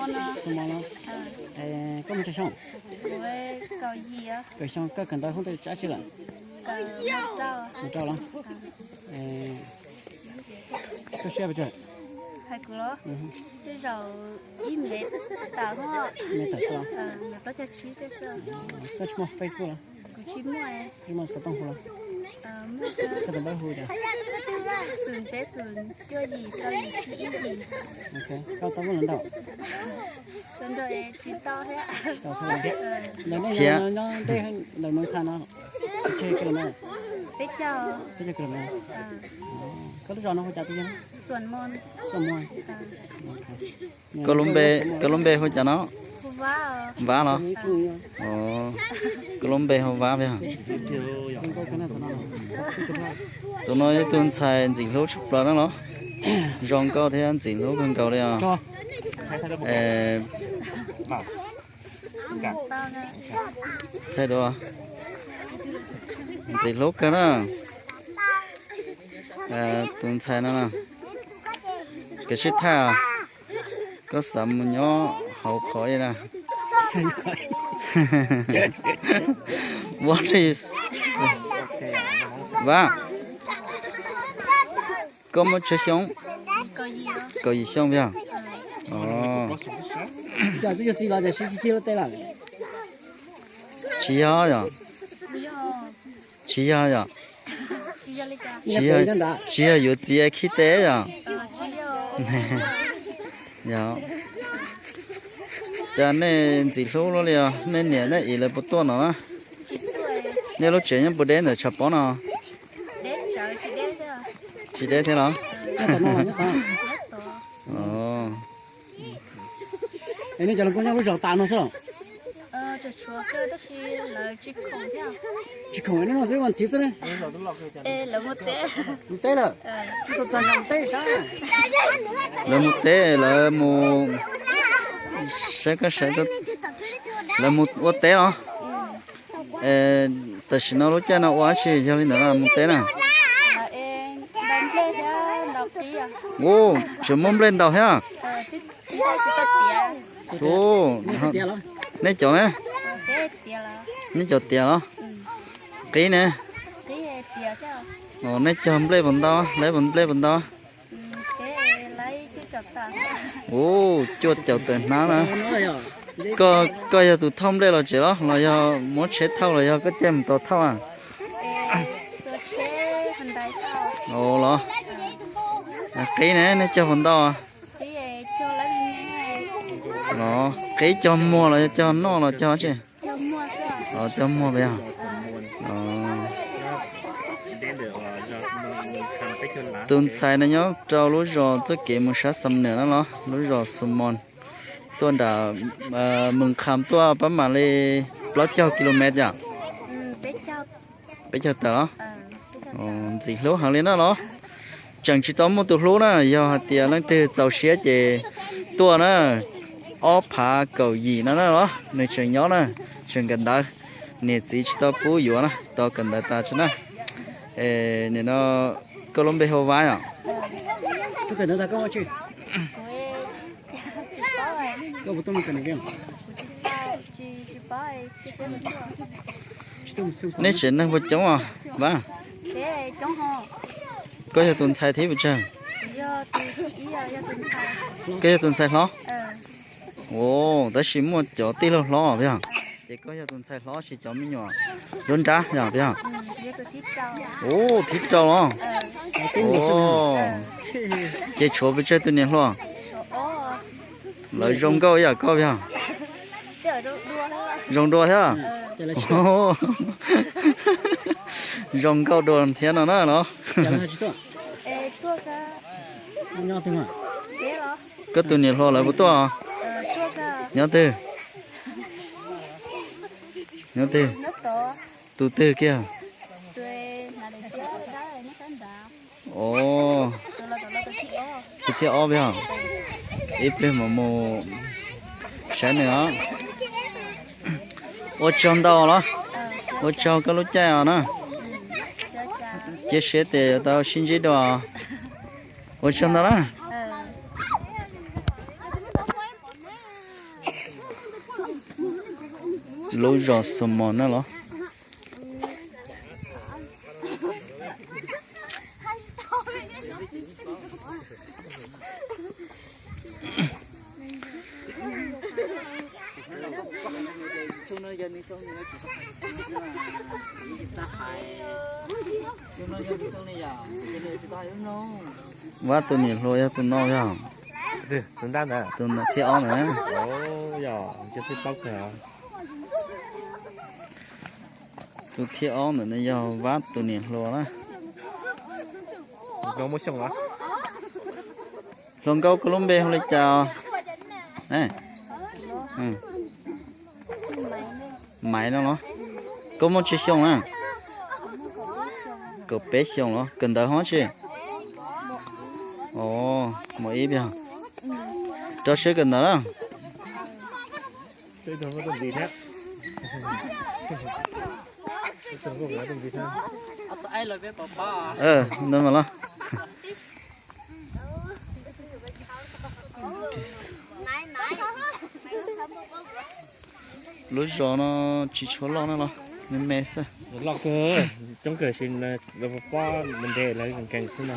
Xoo Mos no. Koj muaj tsawg xyoo? Kaum xyoo. Koj kawm ntawv hoob ntawd tsab tsi lawm? Mus rau los? Koj siab pes tsawg? Tej zaum ib mev tawm xwb. Koj tsis muaj Facebook los? Tsis muaj. Tsis muaj xov tooj hu los? Koj tus npawb hu cas? Xum peb xum cuaj yim rau yim tsib ib yim. Koj tau lub ntau? Tsis tau thiab. Ntawm nej nyob ntej ntawm Moos Khas no, tsawg kis lus mev? Peb caug kis lus mev. Koj lub zos no hu cas tiag? Xoo Mos. Koj lub npe hu cas no? Vab los? Koj lub npe hu Vab. Tus no yog tus ntxhais ntxim hlub tshaj plaws na los? Zoo nkauj thiab ntxim hlub kawg nkaus li os. Thaij duab. Ntxim hlub kawg na. Tus ntxhais no, koj sib thaij, koj xav mus nyob hauv qhov na. Vab, koj muaj tsawg xyoo? Kaum yim xyoo yog? Tsis yog yog? Tsis yog yog? Tsis yog yuav txiv khib teb yog? Yog. Cas nej ntxim hlub luaj li os, nej niam nej txiv lawv puas tuaj no na? Nej lub tsev nyob puas deb ntawm tshav pob no? Tsis deb thiab los? Nej cov hluas nkauj nyob lub zos tas no xwb los? Tsis khoom, nej noj xwb mas thiv xwb ne. Mus teb lawm. Lawv mus teb, lawv mus, saib koj saib, lawv mus ua teb los? Tam sim no lub caij no ua dab tsi yog li ntawd no mus teb na? Ua, tseem muaj nplej ntaus thiab. Nej cov ne? Nej cov tiav los? Qib ne? Nej cog nplej puas ntau, lawv nplej puas ntau? Ua, cuaj caum tawm hnab na. Koj yog tus thauj nplej los tsev los, los yog muab tsheb thauj los yog koj caij mus tos thauj? Los, qib ne, nej cog puas ntau? Los qib cog muag los yog cog noj los cog tsi? Cog muag yog. Tus ntxhais no nyob rau lub zos txoj kev mus sab Xam Nuas na los, lub zos Xu Moos, tuaj nram Moos Kham tuaj pab mam li plaub caug kilomev yom? Peb caug tawm los? Ntxim hlub heev li na los. Tseem tsis tau muaj tus hlub na, yog hais tias leej twg txaus siab ces tuaj na, ob phav kaum yim no na los, nws tseem nyob na, tseem kawm ntawv, niam txiv tsis tau pub yuav na, tau kawm ntawv tas tso na. Nim no koj lub npe hu Vab yom? Nej tsev neeg puas coob os Vab? Koj yog tus ntxhais thib pes tsawg? Koj yog tus ntxhais hlob? Ua, tab sis muaj cov tij laug hlob os yog? Ces koj yog tus ntxhais hlob sis cov me nyuam nruab nrab yog yog? Ua, thib rau los? Ces tshuav pes tsawg tus niam hluas? Lawv zoo nkauj ib yam koj yog? Zoo dua thiab? Zoo nkauj dua thiab no na los? Koj tus niam hluas lawv puas tuaj? Nyob twg? Nyob twg? Tus twg kiag? Tus thib ob yog? Ib pliag mam mus saib nws os. Ua tsaug ntau los? Ua tsaug koj lub caij os na. Cia siab tias yuav tau sib ntsib dua. Ua tsaug ntau na. Lub zos Xos Mos na los. Vab tus niam hluas yog tus no yog? Tus ntawm thiab ob ntawm na. Tus thiab ob ntawm no yog Vab tus niam hluas na. Hluas nkauj, koj lub npe hu li cas? Maiv no los? Koj muaj tsawg xyoo na? Kaum peb xyoos los? Kawm ntawv hov tsi? Mus ib pliag. Rau siab kawm ntawv na. Ntawd mas los. Lub zos no tsis tshua loj na los, me me xwb. Loj kawg, coob kawg, sis pob nte lawv nkees xwb no.